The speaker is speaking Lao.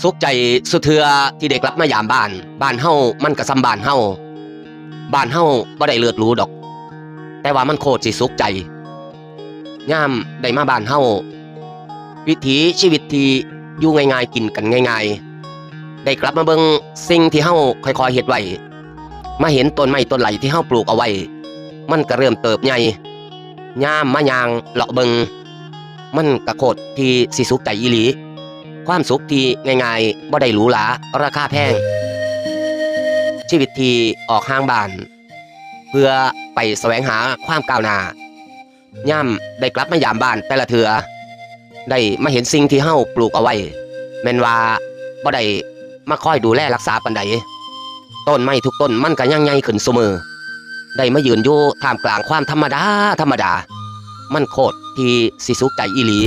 ສຸກໃຈສຸເທື່ອທີ່ໄດ້ກັບມາຢາມບ້ານ. ບ້ານເຮົາມັນກະສ່ຳບ້ານເຮົາ. ບ້ານເຮົາບໍ່ໄດ້ເລີດຫຼູດອກ, ແຕ່ວ່າມັນໂຄດຊິສຸກໃຈ ຍາມໄດ້ມາບ້ານເຮົາ. ວິຖີຊີວິດທີ່ຢູ່ງ່າຍໆ ກິນກັນງ່າຍໆ, ໄດ້ກັບມາເບິ່ງສິ່ງທີ່ເຮົາຄ່ອຍໆເຮັດໄວ້, ມາເຫັນຕົ້ນໄມ້ຕົ້ນໄຫຼທີ່ເຮົາປູກເອົາໄວ້ ມັນກະເລີ່ມເຕີບໃຫຍ່. ຍາມມາຍ່າງເລາະເບິ່ງ ມັນກະໂຄດທີ່ຊິສຸກໃຈອີ່ຫຼີ. ຄວາມສຸກທີ່ງ່າຍໆ ບໍ່ໄດ້ຫຼູຫຼາ ລາຄາແພງ. ຊີວິດທີ່ອອກຫ່າງບ້ານ ເພື່ອໄປສະແຫວງຫາຄວາມກ້າວໜ້າ. ຍາມໄດ້ກັບມາຢາມບ້ານແຕ່ລະເທື່ອ ໄດ້ມາເຫັນສິ່ງທີ່ເຮົາປູກເອົາໄວ້ ແມ່ນວ່າບໍ່ໄດ້ມາຄອຍດູແລຮັກສາປານໃດ. ຕົ້ນໄມ້ທຸກຕົ້ນມັນກະຍັງໃຫຍ່ຂຶ້ນຊຸມື້. ໄດ້ມາຢືນຢູ່ທ່າມກາງຄວາມທຳມະດາ, ທຳມະດາ. ມັນໂຄດທີ່ຊິສຸກໃຈອີ່ຫຼີ.